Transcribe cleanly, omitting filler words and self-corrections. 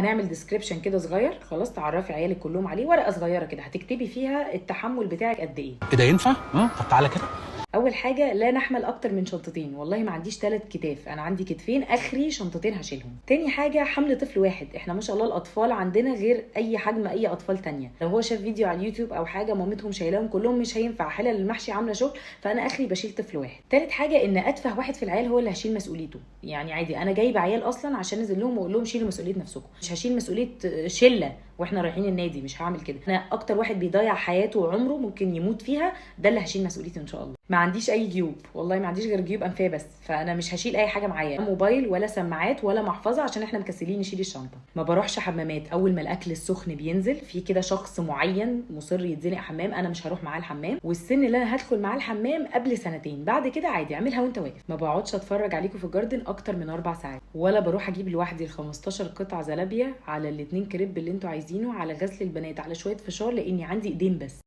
هنعمل description كده صغير، خلاص، تعرفي عيالك كلهم عليه، ورقة صغيرة كده هتكتبي فيها التحمل بتاعك قد ايه. ايه ده ينفع؟ طب تعالى كده. اول حاجة لا نحمل اكتر من شنطتين، والله ما عنديش 3 كتاف، انا عندي كتفين، اخري شنطتين هشيلهم. تاني حاجة حمل طفل واحد، احنا ما شاء الله الاطفال عندنا غير اي حجم اي اطفال تانية، لو هو شاف فيديو على اليوتيوب او حاجة مامتهم شايلاهم كلهم مش هينفع، حلل المحشي عامله شغل، فانا اخري بشيل طفل واحد. تالت حاجة ان اتفه واحد في العيال هو اللي هشيل مسؤوليته، يعني عادي انا جايبه عيال اصلا عشان انزل لهم واقول لهم شيلوا مسؤولية نفسكم، مش هشيل مسؤولية شله واحنا رايحين النادي، مش هعمل كده. انا اكتر واحد بيضيع حياته وعمره ممكن يموت فيها، ده اللي هشيل مسؤوليته ان شاء الله. ما عنديش اي جيوب، والله ما عنديش غير جيوب انفيه بس، فانا مش هشيل اي حاجة معايا، لا موبايل ولا سماعات ولا محفظة، عشان احنا مكسلين نشيل الشنطة. ما بروحش حمامات، اول ما الاكل السخن بينزل في كده شخص معين مصر يتزنق حمام، انا مش هروح معاه الحمام، والسن اللي انا هدخل معاه الحمام قبل سنتين، بعد كده عادي اعملها وانت واقف. ما بقعدش اتفرج عليكم في ال garden اكتر من 4 ساعات، ولا بروح اجيب لوحدي ال 15 قطعه زلابيه على الاتنين كريب اللي انتوا عايزينه، على غسل البنات، على شوية فشار، لاني عندي ايدين بس.